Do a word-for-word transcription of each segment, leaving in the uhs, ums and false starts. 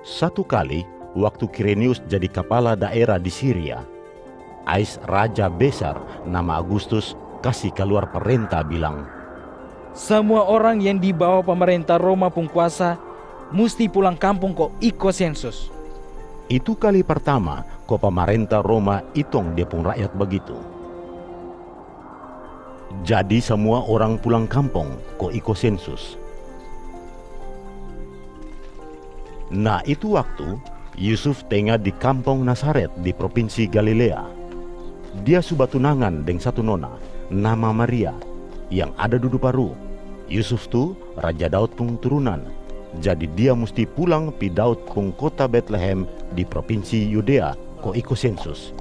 Satu kali, waktu Kirenius jadi kapala daera di Siria, ais raja besar nama Agustus kasi kaluar parenta bilang, "Samua orang yang di bawa pamarenta Roma pung kuasa musti pulang kampung ko iko sensus." Itu kali partama ko pamarenta Roma itong dia pung rakyat bagitu. Jadi samua orang pulang kampong ko iko sensus. Na itu waktu, Yusuf tenga di kampong Nasaret di propinsi Galilea. Dia su batunangan deng satu nona, nama Maria, yang ada dudu paru. Yusuf tu raja Daud pung turunan, jadi dia musti pulang pi Daud pung kota Betlehem di propinsi Yudea ko iko sensus.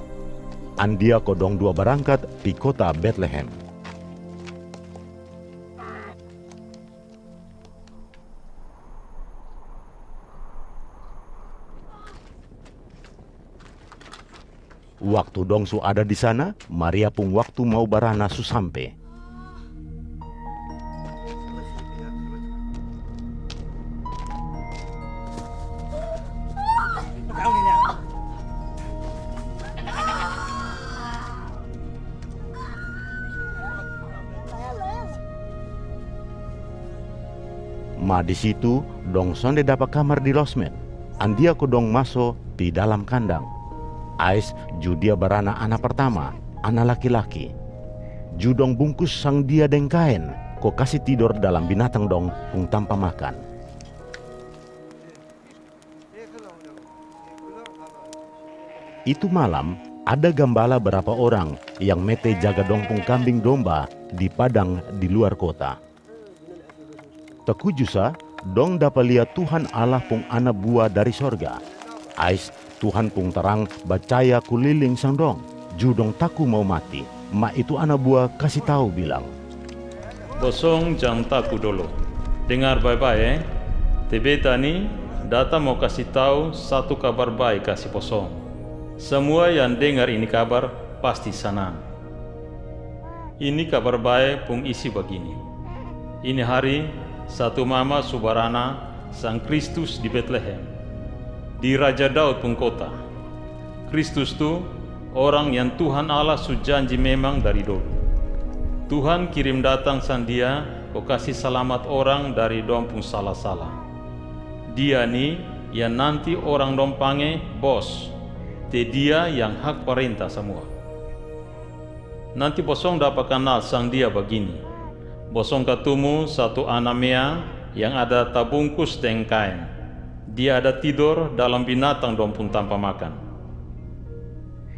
Andia ko dong dua barangkat pi kota Betlehem. Waktu dong su ada di sana, Maria pung waktu mau barana su sampe. Ma di situ, dong sonde dapa kamar di losmen. Andia ko dong maso pi dalam kandang. Ais ju dia barana ana partama, ana laki-laki. Ju dong bungkus sang dia deng kaen, ko kasi tidor dalam binatang dong pung tampa makan. Itu malam, ada gambala barapa orang yang mete jaga dong pung kambing domba di padang di luar kota. Takuju sa, dong dapa lia Tuhan Allah pung ana bua dari sorga. Ais Tuhan pung tarang bacaya kuliling sang dong, ju dong taku mau mati. Ma itu ana bua kasi tau bilang, "Bosong jang taku dolo. Dengar bae-bae, e. Te beta ni datang mau kasi tau satu kabar bae kasi bosong. Samua yang dengar ini kabar pasti sanang. Ini kabar bae pung isi bagini. Ini hari, satu mama su barana sang Kristus di Betlehem, di Raja Daud pung kota. Kristus tu orang yang Tuhan Allah su janji memang dari dolu. Tuhan kirim datang sang Dia ko kasi salamat orang dari dong pung sala-sala. Dia ni yang nanti orang dong pange Bos, te Dia yang hak parenta samua. Nanti bosong dapa kanal sang Dia bagini: bosong katumu satu ana mea yang ada tabungkus deng kaen. Dia ada tidor dalam binatang dong pung tampa makan."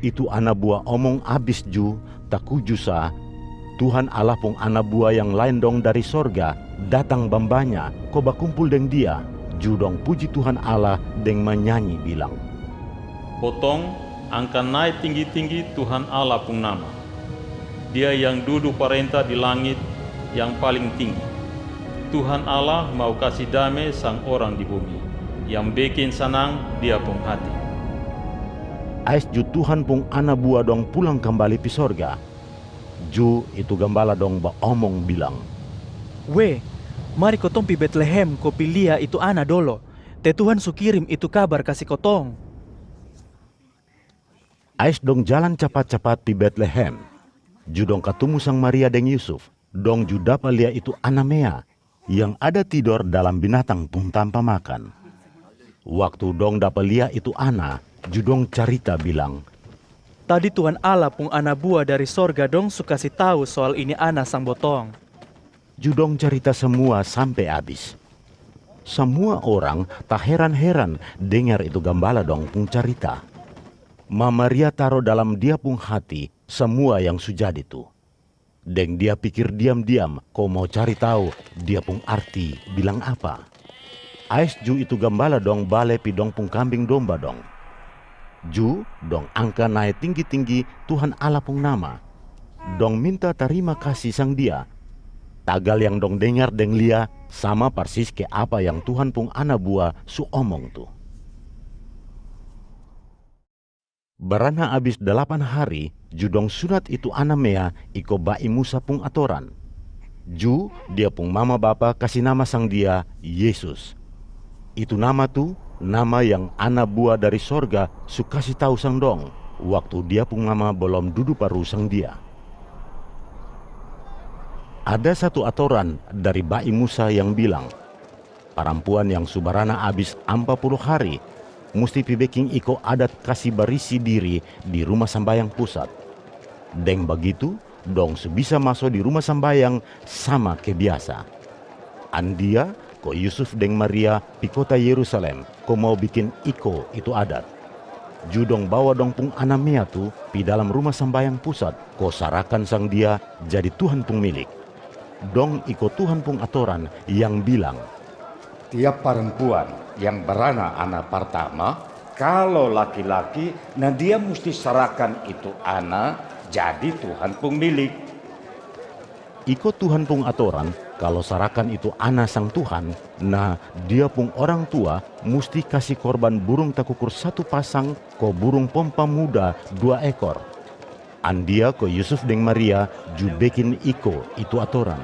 Itu ana bua omong abis ju, takuju sa, Tuhan Allah pung ana bua yang laen dong dari sorga datang bambanya ko bakumpul deng Dia, ju dong puji Tuhan Allah deng manyanyi bilang, "Botong angka nae tinggi-tinggi Tuhan Allah pung nama. Dia yang dudu parenta di langit yang paling tinggi. Tuhan Allah mau kasi dame sang orang di bumi, yang bekin sanang Dia pung hati." Ais ju Tuhan pung ana bua dong pulang kambali pi sorga. Ju itu gambala dong baomong bilang, "We, mari kotong pi Betlehem ko pi lia itu ana dolo, te Tuhan su kirim itu kabar kasi kotong." Ais dong jalan capat-capat pi Betlehem. Ju dong katumu sang Maria deng Yusuf, dong ju dapa lia itu ana mea yang ada tidor dalam binatang pung tampa makan. Waktu dong dapa lia itu ana, ju dong carita bilang, "Tadi Tuhan Allah pung ana bua dari sorga dong su kasi tau soal ini ana sang botong." Ju dong carita samua sampe abis. Samua orang taheran-heran dengar itu gambala dong pung carita. Ma Maria taro dalam dia pung hati samua yang su jadi tu. Deng dia pikir diam-diam ko mau cari tau dia pung arti bilang apa. Ais ju itu gambala dong bale pi dong pung kambing domba dong. Ju dong angka nae tinggi-tinggi Tuhan Allah pung nama. Dong minta tarima kasi sang Dia. Tagal yang dong dengar deng lia sama parsis ke apa yang Tuhan pung ana bua su omong tu. Barana abis dalapan hari, ju dong sunat itu ana mea iko ba'i Musa pung atoran. Ju dia pung mama bapa kasi nama sang dia Yesus. Itu nama tu Nama yang ana bua dari sorga su kasi tau sang dong, waktu dia pung mama bolom dudu paru sang dia. Ada satu atoran dari ba'i Musa yang bilang, parampuan yang su barana abis ampa pulu hari musti pi bekin iko adat kasi barisi diri di Ruma Sambayang Pusat. Deng bagitu, dong su bisa maso di Ruma Sambayang sama ke biasa. Andia ko Yusuf deng Maria pi kota Yerusalem ko mau bikin iko itu adat. Ju dong bawa dong pung ana mea tu pi dalam Ruma Sambayang Pusat ko sarakan sang dia jadi Tuhan pung milik. Dong iko Tuhan pung atoran yang bilang, tiap parampuan yang barana ana partama, kalo laki-laki, na dia musti sarakan itu ana jadi Tuhan pung milik. Iko Tuhan pung atoran, kalo sarakan itu ana sang Tuhan, na dia pung orang tua musti kasi korban burung takukur satu pasang ko burung pompa muda dua ekor. Andia ko Yusuf deng Maria ju bekin iko itu atoran.